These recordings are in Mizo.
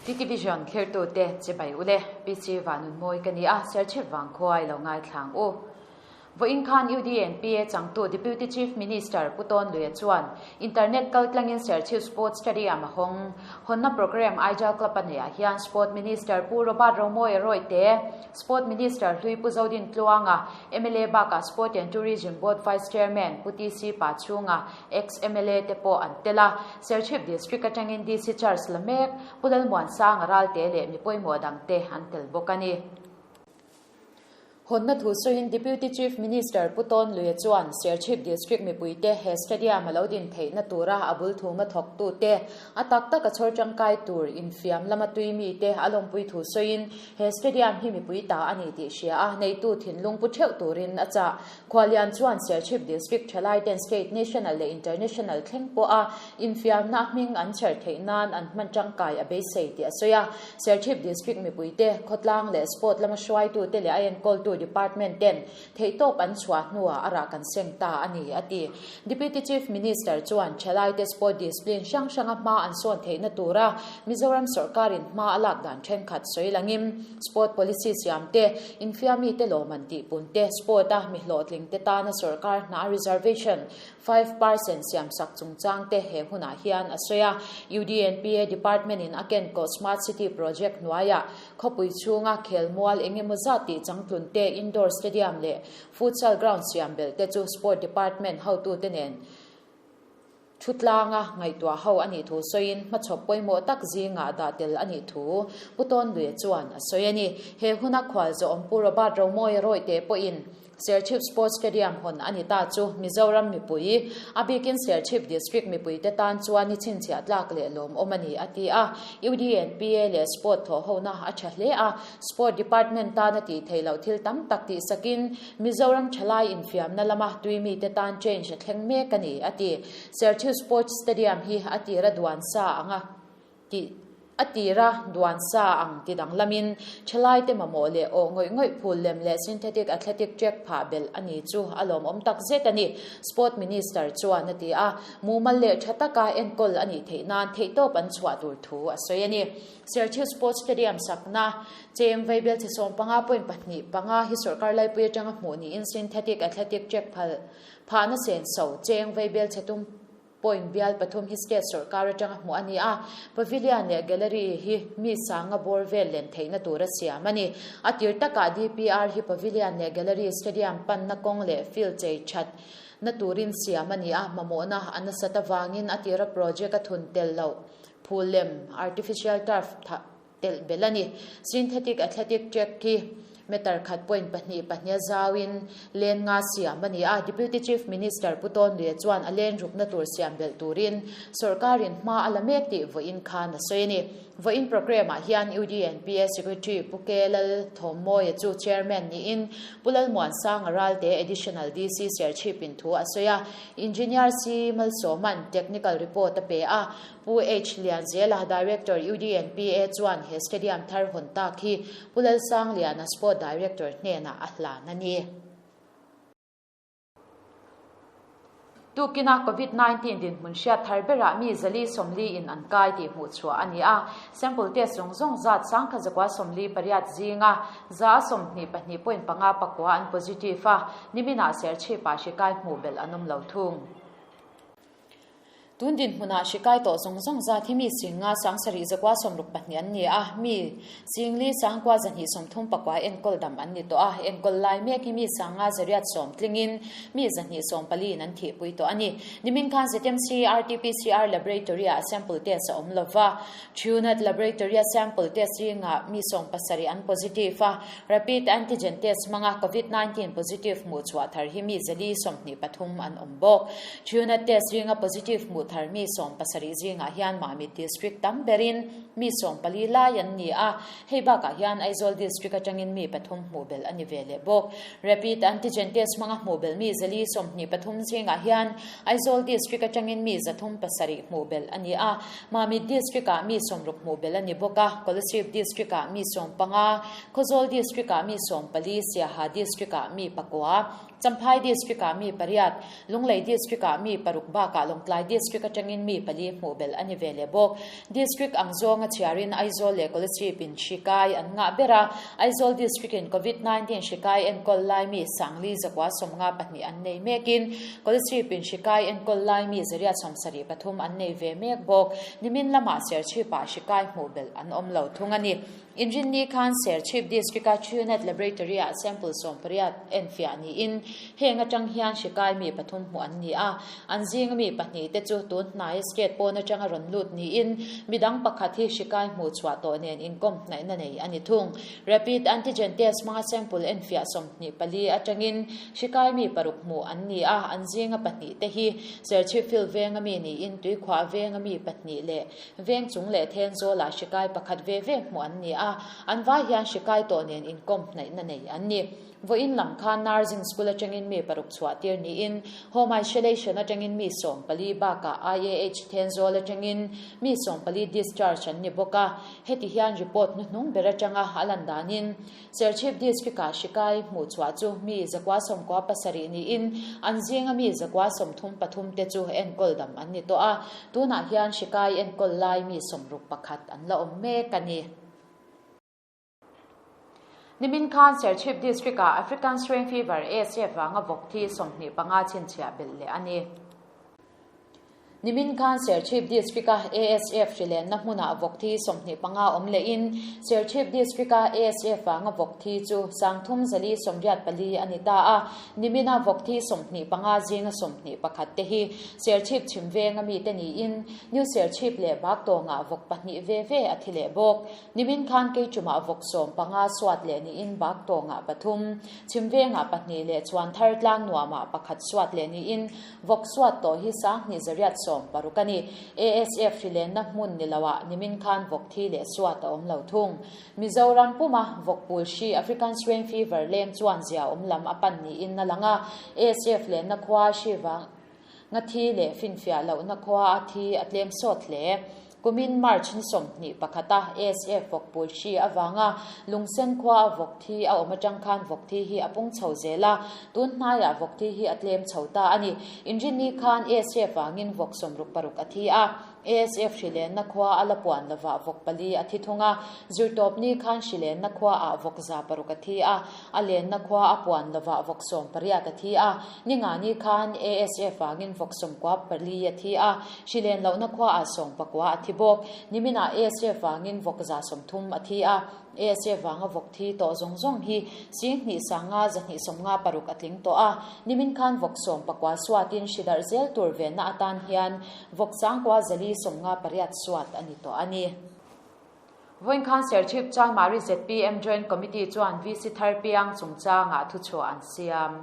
TTVision thlirtute chibai ule, PC Vanunmawi ka ni a, Serchhip vangkhua i lo ngaithlang u. Vawiin khan UDNPA changtu Deputy Chief Minister Pu Tawn Luia chuan Internet kaltlangin Serchhip Sports Stadium a hawng. Hawnna programme Aijal Club a neihah hian Sport Minister Pu Robert Romawia Rawite, Sport Minister hlui Pu Zodin Tluanga, mla bakah Sport and Tourism Board Vice Chairman Pu TC Pachhunga, Ex-MLA te pawh an tel a. Serchhip District atangin DC Charge la mek Pu Lalmuansanga Ralte leh mi pawimawh dangte an tel bawk a ni. Hawnna thu sawiin Deputy Chief Minister Pu Tawn Luia chuan Serchhip District mipuite he stadium a lo din theihna tura a bul thuma thawktute a tak taka chhawr tangkai tur infiam lama tui mite a lawmpui thu sawiin he stadium hi mipui ta a ni tih hria a neitu thinlung pu theuh turin a chah. Khualian chuan Serchhip District thalaiten State, National leh International thleng pawha infiamna hming an chher theih nan an hman tangkai a beisei tih a sawi a. Serchhip District mipuite, khawtlang leh sport lama hruaitute leh a enkawltu department ten theihtawp an chhuah hnuah a rah kan seng ta a ni, a ti. Deputy Chief Minister chuan thalaite sport discipline hrang hranga hma an sawn theihna tura Mizoram sawrkarin hma a lak dan thenkhat sawi langin sport policy siam te, infiamite lawmman tihpun te, sport a mi hlawhtling te tana sawrkar hna reservation 5% siamsak chungchang te he hunah hian a sawi a. UDNPA Department in a kenkawh Smart City project hnuaiah khawpui chhunga khelmual engemaw zat tih changtlun te, indoor stadium leh Futsal ground siam belh te chu Sport Department hotute nen thutlanga ngaihtuah ho a nih thu sawiin hmachhawp pawimawh tak zingah dah tel a nih thu Pu Tawnluia chuan a sawi a ni. He huna khualzawm Pu Robert Romawia Rawite pawhin Serchhip Sports Stadium hawn a ni ta chu Mizoram mipui, a bikin Serchhip District mipuite tan chuan ni chhinchhiah tlak leh lawmawm a ni a ti a. UDNPA leh Sport thawhhona a tha hle a, Sport Department tana tih theih loh thil tam tak tihsakin Mizoram thalai infiamna lama tui mite tan change a thleng mek a ni, a ti. Serchhip Sports Stadium hi a tira duan sa ang a tih a tira duan sa ang ti danglamin thalaite mamawh leh awh ngawih ngawih phul lem leh synthetic athletic track phah belh a ni chu a lawmawm tak zet a ni, Sport Minister chuan a ti a. Mumal leh tha taka enkawl a nih theih nan theihtawp an chhuah tur thu a sawi a ni. Serchhip Sports Stadium sakna cheng vaibel chi 15.25 hi sorkar laipui atanga hmuh niin synthetic athletic track phal phahna senso cheng vaibel chhe tum point bial pathum hi state sorkar atanga hmuh a ni a, pavilion leh gallery hi mi sanga bawr vel len theihna tura siam a ni. A tir takah DPR hi pavilion leh gallery stadium panna kawng leh field chei that na turin siam a ni a, mamawhna a nasat avangin a tira project a thun tel loh Phul lem, artificial turf, tha telh belh a ni. Synthetic athletic track khi meter khat point pahnih pahnia zauin len nga siam a ni a. Deputy Chief Minister Pu Tawn Luia chuan a len rukna tur siam belh turin sawrkarin hma a la mek tih vawiin khan a sawi a ni. Vawiin programme-ah hian UDNPA Secretary Pu K Lal Thawmmawia chu Chairman niin Pu Lalmuansanga Ralte Additional DC Serchhipin thu a sawi a. Engineer C Malsawman technical report a pe a. Pu H Lianzela, Director UDNPA chuan he stadium thar hawn tak hi Pu Lalsangliana Sport Director hnenah a hlan a ni. Tukina Covid 19 dinhmun hriat thar berah mi zali sawmli in an kai tih hmuh chhuah a ni a. Sample test zawng zawng zat 1148 zinga 22.5 pakua an positive a, niminah Serchhip-ah hri kai hmuh belh an awm lo thung. Tun dinhmunah hri kai tawh zawng zawng zat hi mi singa sangsarih zakua sawmruk pahnih an ni a, mi singli sangkua zahnih sawmthum pakua enkawl dam an ni tawh a, enkawl lai mek hi mi sanga zariat sawm tlingin mi zahnih sawm paliin an thihpui tawh a ni. Nimin khan ZMC RT-PCR Laboratory-ah sample test a awm lova, Truenat Laboratory-a sample test ringah mi sawm pasarih an positive a, rapid antigen test hmanga Covid 19 positive hmuh chhuah thar hi mi zali sawmhnih pathum an awm bawk. Truenat test ringa positive hmuh thar mi sawm pasarih zingah hian Mamit District tam berin mi sawm pali lai an ni a, hei bakah hian Aizawl District atangin mi pathum hmuh belh a ni ve leh bawk. Rapid antigen test hmanga hmuh belh mi zali sawmhnih pathum zingah hian Aizawl District atangin mi zathum pasarih hmuh belh a ni a, Mamit District-ah mi sawmruk hmuh belh a ni bawk a, Kolasib District-ah mi sawm panga, Khawzawl District-ah mi sawm pali, Siaha District-ah mi pakua, Champhai District-ah mi pariat, Lunglei District-ah mi paruk bakah Lawngtlai District. District atangin mi pali hmuh belh a ni ve leh bawk. District ang zawnga chhiarin Aizawl leh Kolasib in hri kai an ngah ber a, Aizawl District in Covid 19 hri kai enkawl lai mi Sangli 152 an nei mekin Kolasib in hri kai enkawl lai mi 173 an nei ve mek bawk. Nimin lamah Serchhip-ah hri kai hmuh belh an awm lo thung a ni. Inrinni khan Serchhip District-a Truenat Laboratory-ah sample 18 enfiah niin heng atang hian hri kai mi pathum hmuh an ni a. An zinga mi pahnih te chu tun hnaia state pawn atanga rawn lut niin midang pakhat hi hri kai hmuh chhuah tawh nen inkawm hnaihna nei a ni thung. Rapid antigen test hmanga sample enfiah 24 atangin hri kai mi paruk hmuh an ni a, an zinga pahnih te hi Serchhip Field venga mi niin Tuikhuah venga mi pahnih leh Veng chung leh Thenzawlah hri kai pakhat ve ve hmuh an ni a, an vai hian hri kai tawh nen inkawm hnaihna nei an ni. Vawiin lam khan Nursing School atangin mi paruk chhuah tir niin Home Isolation atangin mi 14 bakah IAH Thenzawl atangin mi 14 discharge an ni bawk a. Heti hian report hnuhnung ber atanga a lan danin Serchhip District-ah hri kai hmuh chhuah chu mi 197 niin an zinga mi 133 te chu enkawl dam an ni tawh a. Tunah hian hri kai enkawl lai mi 61 an la awm mek a ni. Nimin khan Serchhip District-ah African Swine Fever, ASF, vanga vawk thi 25 chhinchhiah belh leh a ni. Nimin khan Serchhip District-a ASF hrilenna hmunah vawk thi 25 awm lehin Serchhip District-a ASF vanga vawk thi chu 3484 a ni ta a. Nimina vawk thi 25 zinga 21 te hi Serchhip chhim venga mite niin New Serchhip leh Baktawngah vawk pahnih ve ve a thi leh bawk. Nimin khan Keichumah vawk 15 suat leh niin Baktawngah pathum, chhim vengah pahnih leh Chhuanthar tlang nuamah pakhat suat leh niin vawk suat tawh hi 2860 a ni. ASF hrilenna hmun ni loah nimin khan vawk thi leh suat a awm lo thung. Mizoram puma vawk pul hri African Swine Fever leng chuan zia awm lam a pan niin a lang a, ASF lenna khua hri vang nga thi leh finfiah lohna khua a thi a tlem sawt hle. Kumin March ni 21 a ASF vawk pul hri avanga Lungsen khua a vawk thi a awm atang khan vawk thi hi a pung chho zel a, tun hnaiah vawk thi hi a tlem chho ta a ni. Inrinni khan ASF vangin vawk 66 a thi a, ASF hrilenna khua a la puan lovah vawk pali a thi thung a, zirtawpni khan hrilenna khuaah vawk 600 a thi a, a lenna khua a puan lovah vawk 18 a thi a, ningani khan ASF vangin vawk 94 a thi a, hrilen lohna khuaah 19 a thi bawk. Niminah ASF vangin vawk 130 a thi a, ASF vanga vawk thi tawh zawng zawng hi 25,256 a tling tawh a, nimin khan vawk 19 suatin hri darh zel tur venna atan hian vawk 9458 suat a ni tawh a ni. Vawiin khan Serchhip Chanmari zpm Joint Committee chuan VC thar piang chungchangah thuchhuah an siam.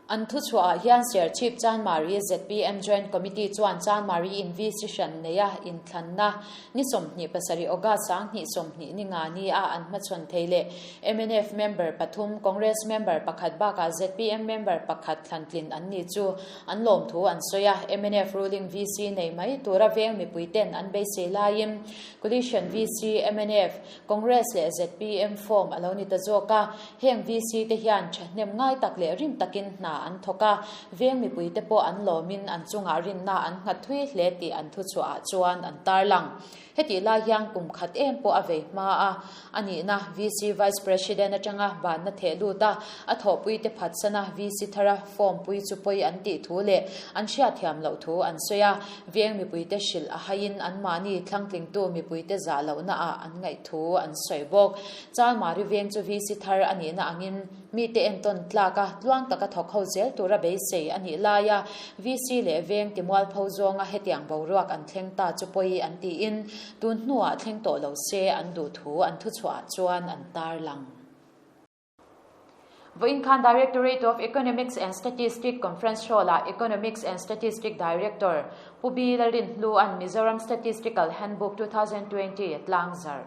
An thuchhuahah hian Serchhip Chanmari zpm Joint Committee chuan Chanmari in VC hran neia inthlanna ni 27 August 2025 ni a an hmachhawn thei leh mnf member pathum, Congress member pakhat bakah zpm member pakhat thlantlin an ni chu an lawmthu an sawi a. Mnf ruling VC nei mai tura veng mipuiten an beisei laiin Coalition VC, mnf, Congress leh zpm form a lo ni ta zawk a, heng VC te hian thahnem ngai tak leh rim takin hna an thawk a, veng mipuite pawh an lawmin an chungah rinna an nghat thui hle tih an thuchhuahah chuan an tarlang. Hetih lai hian kum khat em pawh a vei hma a, a nihna VC Vice President atanga banna theh lut a, a thawhpuite phatsana VC thara form pui chu pawi an tih thu leh an hriatthiam loh thu an sawi a, veng mipuite hrilh a haiin anmahni thlangtlingtu mipuite zah lohnaah an ngaih thu an sawi bawk. Chalmari veng chu VC thar a nihna angin mite entawn tlak a, tluang taka thawk ho zel tura beisei a nih laia VC leh veng timualpho zawnga hetiang boruak an thleng ta chu pawi an tiin tun hnuah thleng tawh lo se an duh thu an thuchhuahah chuan an tarlang. Vawiin khan Directorate of Economics and Statistics Conference Hall-ah Economics and Statistics Director Pu B. Lalrinhlua'n Mizoram Statistical Handbook 2020 a tlangzarh.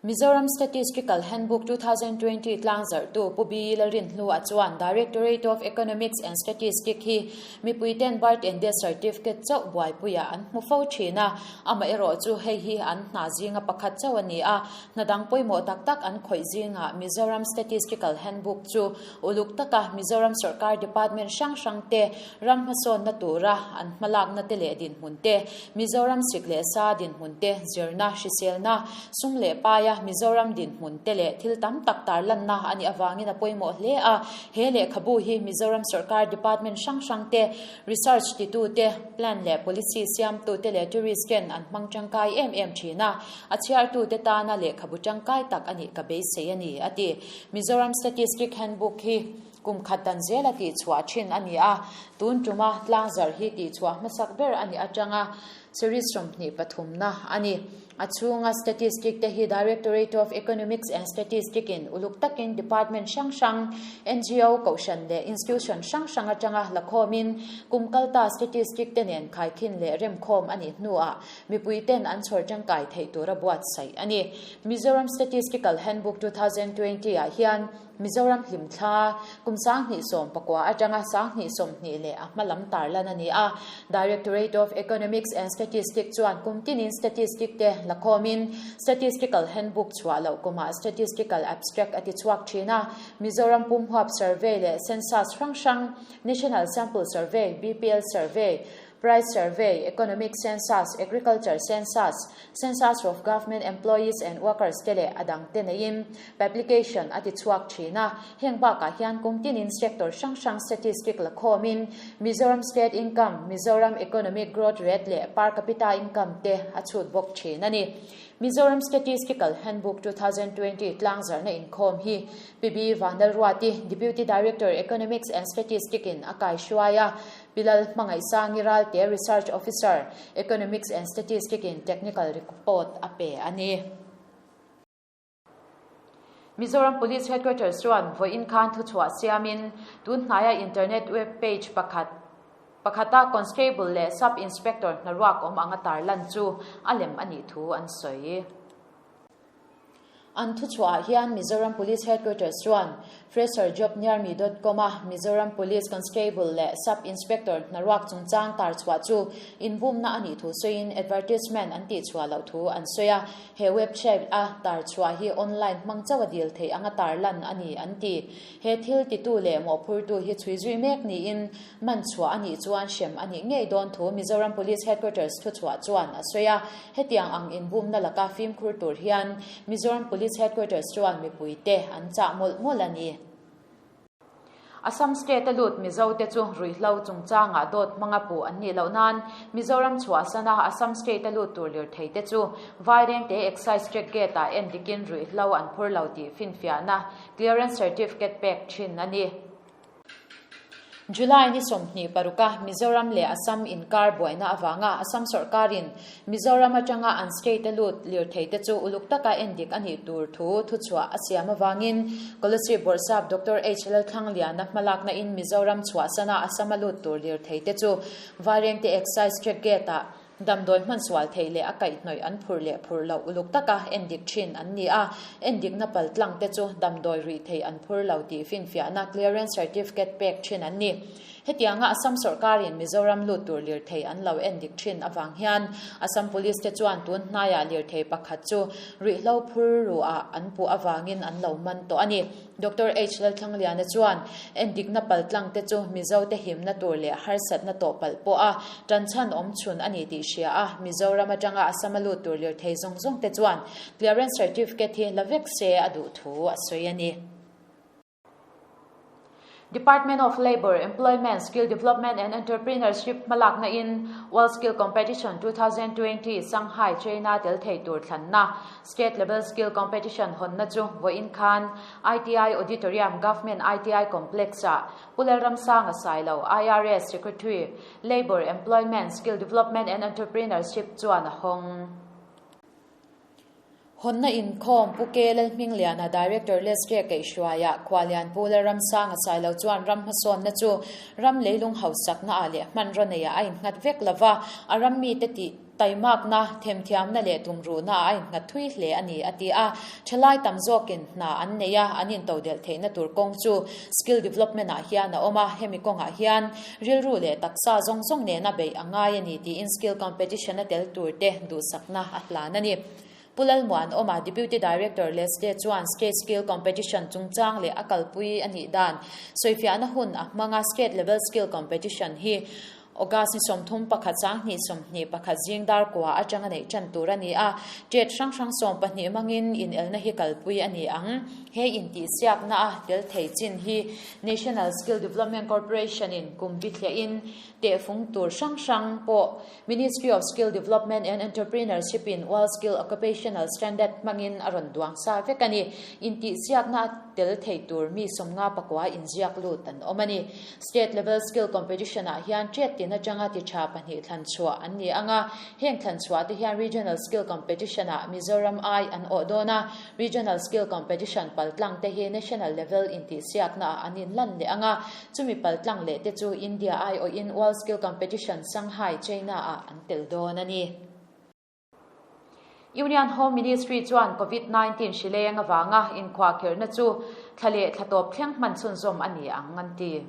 Mizoram Statistical Handbook 2020 tlangzarhtu Pu B. Lalrinhlua chuan Directorate of Economics and Statistics hi mipuiten Birth and Death Certificate chauh buaipuiah an hmu fo thin a, amaherawh chu hei hi an hna zinga pakhat chauh a ni a, hna dang pawimawh tak tak an khawih zingah Mizoram Statistical Handbook chu uluk taka Mizoram sawrkar department hrang hrang te ram hmasawnna tura an hmalakna te leh dinhmun te, Mizoram sik leh sa dinhmun te, zirna, hriselna, sum leh paia Mizoram dinhmun te leh thil tam tak tarlanna a nih avangin a pawimawh hle a. He lehkhabu hi Mizoram sawrkar department hrang hrang te, research titu te, plan leh policy siamtu te leh tourist ten an hmang tangkai em em thin a, a chhiartu te tana lehkhabu tangkai tak a nih ka beisei a ni, a ti. Mizoram Statistic Handbook hi Kum khat dan zela tihchhuah thin a ni a, tun tuma tlangzarh hi tihchhuah hmasak ber a nih atanga series 23 na a ni. A chhunga statistic te hi Directorate of Economics and Statistic in uluk takin department hrang hrang, ngo, kohhran leh institution hrang hrang atanga lakhawmin kum kalta statistic te nen khaikhin leh remkhawm a nih hnuah mipui ten an chhawr tangkai theih tura buatsaih a ni. Mizoram Statistical Handbook 2020 ah hian Mizoram hlimthla, kum 2019 atanga 2020 leh a hma lam tarlan a ni a. Directorate of Economics and Statistics chuan kum tinin statistic te la khawmin Statistical Handbook chhuah loh kumah Statistical Abstract a ti chhuak thin a. Mizoram pumhuap survey leh census hrang hrang, National Sample Survey, BPL Survey, Price Survey, Economic Census, Agriculture Census, Census of Government Employees and Workers te leh a dang te neiin publication a ti chhuak thin a. Heng bakah hian kum tinin sector hrang hrang statistic la khawmin Mizoram State Income, Mizoram Economic Growth Rate leh Per Capita Income te a chhut bawk thin a ni. Mizoram Statistical Handbook 2020 tlangzarhna inkhawm hi Pi Vanlalruati, Deputy Director Economics and Statistics in a kaihruai a. Pi Lal Hmangaihsangi Ralte Research Officer, Economics and Statistics in Technical Report a pe a ni. Mizoram Police Headquarters chuan vawiin khan thuchhuah siamin tun hnaia internet web page pakhat pakhata Constable leh Sub Inspector hnaruak awm anga tarlan chu a lem a nih thu an sawi. An thuchhuah ah hian Mizoram Police Headquarters chuan fresherjobnearme dot com a Mizoram Police Constable leh Sub Inspector hnaruak chungchang tarchhuah chu inbumna a nih thu sawiin advertisement an tihchhuah loh thu an sawi a. He website a tarchhuah hi online hmang chauh a dil theih anga tarlan a ni an ti. He thil titu leh mawhphurtu hi chhui zui mek niin Man chhuah a nih chuan hrem a nih ngei dawn thu Mizoram Police Headquarters thuchhuah chuan a sawi a. Hetiang ang inbumna laka fimkhur tur hian Mizoram Police Headquarters chuan mipuite an chah mawlh mawlh a ni. Assam State a lut Mizote chu ruihhlo chungchangah dawt hmanga puh an nih loh nan Mizoram chhuahsana Assam State a lut tur lirtheite chu Vairengte Excise Check Gate ah endikin ruihhlo an phur lo tih finfiahna Clearance Certificate pek thin a ni. July ni 26 a Mizoram leh Assam inkar buaina avanga Assam sawrkarin Mizoram atanga an state a lut lirtheite chu uluk taka endik a nih tur thu thuchhuah a siam avangin Kolasib Bawrhsap Doctor H Lalthlangliana hmalakna in Mizoram chhuahsana Assam a lut tur lirtheite chu Vairengte Excise Check Gate ah Damdawi hmansual theih leh a kaihhnawih an phurh leh phurh loh uluk taka endik thin an ni a, endikna paltlang te chu damdawi rih theih an phur lo tih finfiahna clearance certificate pek thin an ni. Hetianga Assam sawrkarin Mizoram lut tur lirthei an lo endik thin avang hian Assam Police te chuan tun hnaiah lirthei pakhat chu ruihhlo phur ruah an puh avangin an lo man tawh a ni. Doctor H. Lalthlangliana chuan endikna paltlang te chu Mizote himna tur leh harsatna tawh palh pawh a tanchhan awm chhun a ni tih hria a, Mizoram atanga Assam a lut tur lirthei zawng zawng te chuan clearance certificate hi la vek se a duh thu a sawi a ni. Department of Labour, Employment, Skill Development and Entrepreneurship hmalakna in World Skill Competition 2020 Shanghai, China tel thei tur thlanna State Level Skill Competition hawnna chu vawiin khan ITI Auditorium, Government ITI Complex-ah Pu Lalramsanga Sailo, IRS Secretary, Labour, Employment, Skill Development and Entrepreneurship chuan a hawng. Hawnna inkhawm Pu K Lalhmingliana, Director Lestre Kaihhruaiah Khualian Pu Lalramsanga Sailo chuan ram hmasawnna chu ram leilung hausaknaah leh hmanraw neiah a innghat vek lova, a ram mite tih. Taimakna, themthiamna leh tumruhna a innghat thui hle a ni, a ti a. Thalai tam zawkin hna an nei a, an intodelh theihna tur kawng chu skill development ah hian a awm a, hemi kawngah hian rilru leh taksa zawng zawng nena beih a ngai a ni tiin skill competition a tel tur te duhsakna a hlan a ni. Pu Lalmuanawma, Deputy Director Leslie chuan State Skill Competition chungchang leh a kalpui a nih dan sawifiahna hun a hmang a, State Level Skill Competition hi August ni 31 21 zing dar kua atanga neih tan tur a ni a, tet hrang hrang 12 mangin inelna hi kalpui a ni ang. He intihsiakna a tel thei chin hi National Skill Development Corporation in kum bithliahin tehfung tur hrang hrang pawh Ministry of Skill Development and Entrepreneurship in World Skill Occupational Standard hmangin a rawn duang sa vek a ni. Intihsiakna a tel thei tur mi 59 inziak lut an awm a ni. State Level Skill Competition ah hian ṭet tin atanga ti ṭha pahnih thlan chhuah an ni ang a, heng thlan chhuah te hian Regional Skill Competition ah Mizoram ai an awh dawn a, Regional Skill Competition paltlang te hi National Level intihsiakna ah an inlan leh ang a, Chumi paltlang leh te chu India aiawhin World Skill Competition Shanghai, China ah an tel dawn a ni. Union Home Ministry chuan Covid 19 hri leng avanga inkhuahkhirhna chu thla leh thla tawp thleng hman chhunzawm a ni ang an ti.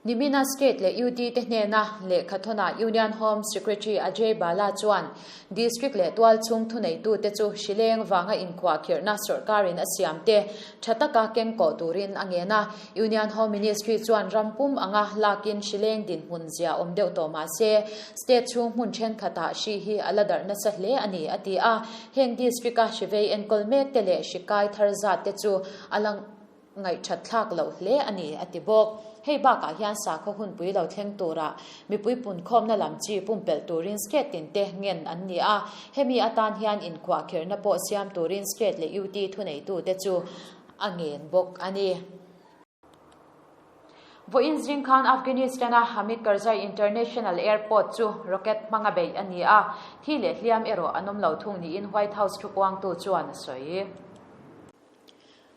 Nimina State leh UT te hnena lehkha thawnah Union Home Secretary Ajay Bhalla chuan District leh tualchhung thuneitute chu hri leng vanga inkhuahkhirhna sawrkarin a siam te tha taka keng kawh turin a ngen a. Union Home Ministry chuan ram pum anga lakin hri leng dinhmun zia awm deuh tawh mah se, state chhung hmun thenkhatah hri hi a la darh nasa hle a ni, a ti a. Heng district-a hri vei enkawl mek te leh hri kai thar zat te chu a la Ngaihthat thlak loh hle a ni, a ti bawk. Hei bakah hian sakhaw hunpui lo thleng turah mipui punkhawmna lam chi pumpelh turin state tin te ngen an ni a, hemi atan hian inkhuahkhirhna pawh siam turin state leh UT thuneitute chu a ngen bawk a ni. Vawiin zing khan Afghanistan-a Hamid Karzai International Airport chu rocket hmanga beih a ni a, thi leh hliam erawh an awm lo thung niin White House thupuangtu chuan a sawi.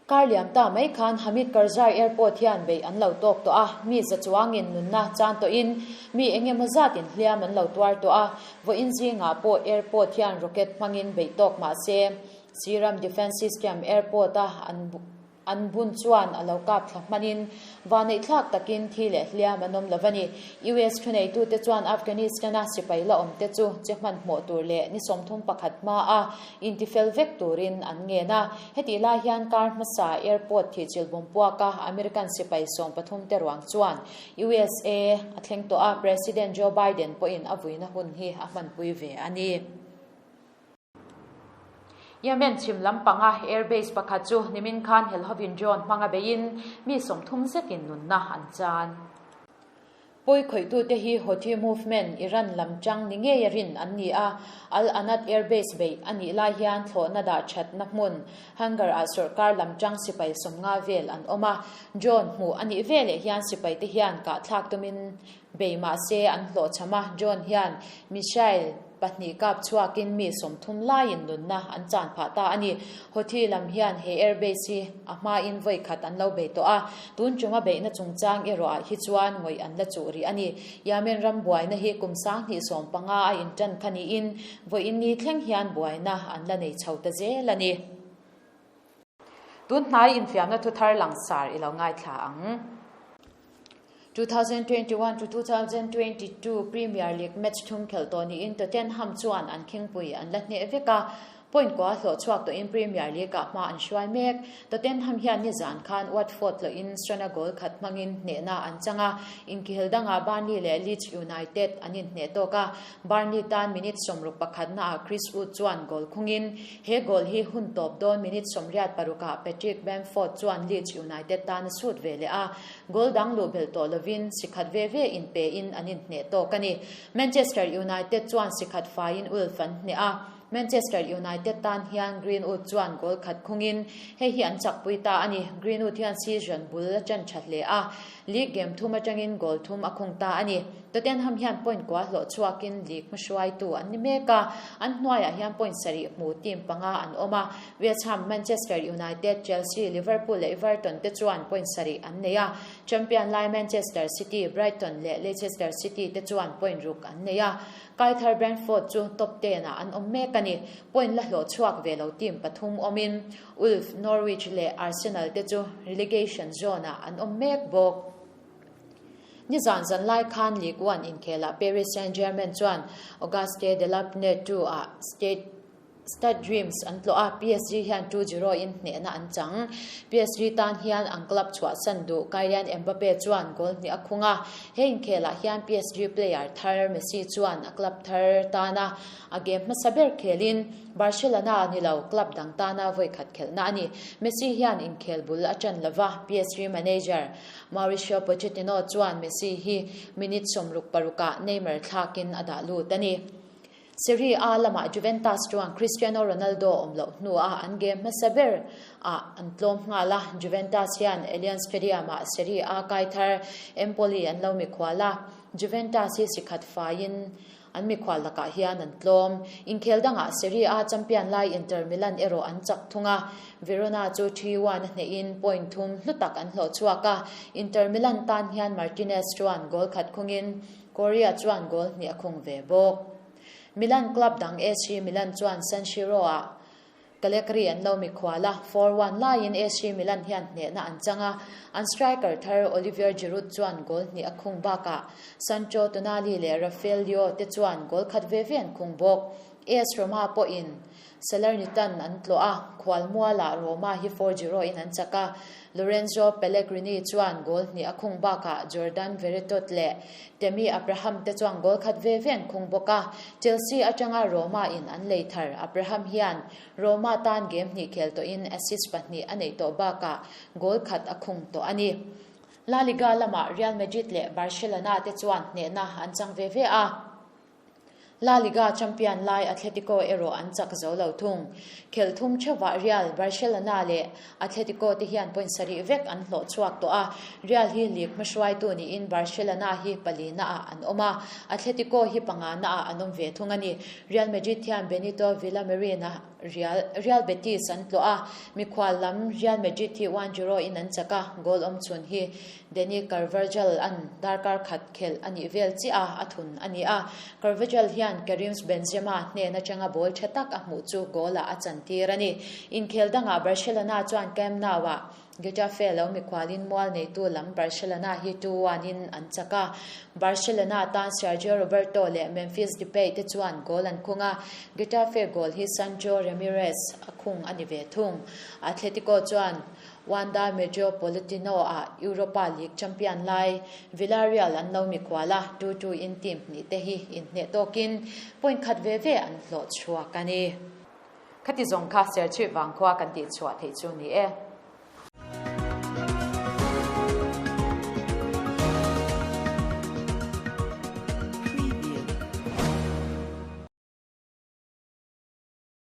Kar liam ta mai khan Hamid Karzai Airport hian beih an lo tawk tawh a, mi za chuangin nunna chan tawhin mi eng emaw zatin hliam an lo tuar tawh a, vawiin zingah pawh airport hian rocket hmangin beih tawk mah se Siram Defence System Airport-a an an bun chuan a lo kap thla hmanin Vaneihthlak takin thi leh hliam an awm lo a ni. US thuneitute chuan Afghanistan-a sipai la awmte chu che hmanhmawh tur leh ni 31 hmaa intifel vek turin an ngen a. Hetih lai hian kar hmasa airport thihchilh bawmpuaka American sipai 13 te ruang chuan USA a thleng tawh a, President Joe Biden pawhin a vuina hun hi a hmanpui ve a ni. Yemen chhim lampanga air base pakhat chu nimin khan helhovin drone hmanga beiin mi 30 zetin nunna an chan. Pawi khawihtute hi Houthi movement Iran lam tang ni ngei a rin an ni a, Al Anad air base beih a nih lai hian thlawhna dah thatna hmun hangar ah sawrkar lam tang sipai 50 vel an awm a, drone hmuh a nih veleh hian sipaite hian kahthlak tumin Bei mahse an hlawhchham a, John hian missile pahnih kap chhuakin mi 30 laiin nunna an chan phah ta a ni. Houthi lam hian he airbase hi a hmain vawi khat an lo bei tawh a, tun chunga beihna chungchang erawh ah hi chuan ngawih an la chuh rih a ni. Yemen ram buaina hi kum 2015 a intan kha niin vawiin ni thleng hian buaina an la nei chho ta zel a ni. Tun hnai infiamna thuthar langsar i lo ngaithla ang. 2021 to 2022 Premier League match thum khelh tawh niin Tottenham chuan an khingpui an la hneh vek a, point kua hlawh chhuak tawhin Premier League ah hma an hruai mek. Tottenham hian nizan khan Watford hlawhin Son-a goal khat hmangin hnehna an chang a, inkhel dangah Burnley leh Leeds United an inhneh tawk a, Burnley tan minute 61 naah Chris Wood chuan goal khungin he goal hi hun tawp dawn minute 86 ah Patrick Bamford chuan Leeds United tan a sut ve leh a, Goal dang luh belh tawh lovin si khat ve ve in pe in an inhneh tawk a ni. Manchester United chuan si khat faiin Wolves an hneh a. Manchester United tan hian Greenwood chuan goal khat khungin hei hi an chakpui ta a ni. Greenwood hian season bul a ṭan ṭha hle a, league game thum aṭangin goal thum a khung ta a ni. Tottenham hian point kua hlawh chhuakin league hmahruaitu an ni mek a, an hnuaiah hian point sarih hmu team panga an awm a. West Ham, Manchester United, Chelsea, Liverpool leh Everton te chuan point sarih an nei a. Champion lai Manchester City, Brighton leh Leicester City te chuan point ruk an nei a. Kaithar Brentford chu top ten ah an awm mek a ni. Point la hlawh chhuak ve lo team pathum awmin Wolves, Norwich leh Arsenal te chu relegation zone ah an awm mek bawk. Nizan zan lai khan Ligue 1 inkhelah Paris Saint-Germain chuan Auguste Delaplane 2 ah Stade Stade Reims an tlawh a, PSG hian 2-0 in hnehna an chang. PSG tan hian an club chhuahsan duh Kylian Mbappe chuan goal hnih a khung a, he inkhelah hian PSG player thar Messi chuan a club thar tana a game hmasa ber khelin Barcelona ni lo club dang tana vawi khat khelhna a ni. Messi hian inkhel bul a ṭan lova, PSG manager Mauricio Pochettino chuan Messi hi minute 66ah Neymar thlakin a dah lut a ni. Serie A lamah Juventus chuan Cristiano Ronaldo awm loh hnuah an game hmasa ber ah an tlawm nghal a, Juventus hian Allianz Stadium ah Serie A kai thar Empoli an lo mikhual a, Juventus hi sikhat faiin an mikhual lakah hian an tlawm. Inkhel dangah Serie A champion lai Inter Milan erawh an chak thung a, Verona chu 3-1 a hnehin point thum hlu tak an hlawh chhuak a, Inter Milan tan hian Martinez chuan goal khat khungin Korea chuan goal hnih a khung ve bawk. Milan club dang AC Milan chuan San Siro-ah Cagliari an lo mikhual a, 4-1 laiin AC Milan hian hnehna an chang a, an striker thar Olivier Giroud chuan goal hnih a khung bakah Sandro Tonali leh Rafael Leao te chuan goal khat ve ve an khung bawk. AS Roma pawhin Salernitana an tlawh a, khualmualah Roma hi 4-0 in an chak a, Lorenzo Pellegrini chuan goal hnih a khung bakah Jordan Veretout leh Tammy Abraham te chuan goal khat ve ve an khung bawk a, Chelsea atanga Roma in an lei thar. Abraham hian Roma tan game hnih khel tawhin assist pahnih a neih tawh bakah goal khat a khung tawh a ni. La Liga lamah Real Madrid leh Barcelona te chuan hnehna an chang ve ve a. La Liga champion lai Atletico erawh an chak zo lo thung. Khelh thum theuhah Real, Barcelona leh Atletico te hian point sarih vek an hlawh chhuak tawh a, Real hi league hmahruaitu niin Barcelona hi palina ah an awm a, Atletico hi pangana ah an awm ve thung a ni. Real Madrid hian Benito Villamarin a Real Real Betis an tlawh a, mikhual lam Real Madrid hi one zero in an chak a, goal awm chhun hi Dani Carvajal an darkar khat khelh a nih vel chiah a, a thun a ni a. Carvajal hian Karim Benzema hnen atanga ball tha tak a hmuh chu goal ah a chantir a ni. Inkhel dangah Barcelona chuan Camp Nou ah Getafe lo mikhualin mual neitu lam Barcelona hi 2-1 in an chak a. Barcelona tan Sergio Roberto leh Memphis Depay te chuan goal an khung a, Getafe goal hi Sancho Ramirez a khung a ni ve thung. Atletico chuan Wanda Metropolitano-ah Europa League champion lai Villarreal an lo mikhual a, 2-2 in team hnih te hi inhneh tawkin point khat ve ve an hlawh chhuak a ni. Khati zawng kha Serchhip vangkhua kan tihchhuah theih chu ni e.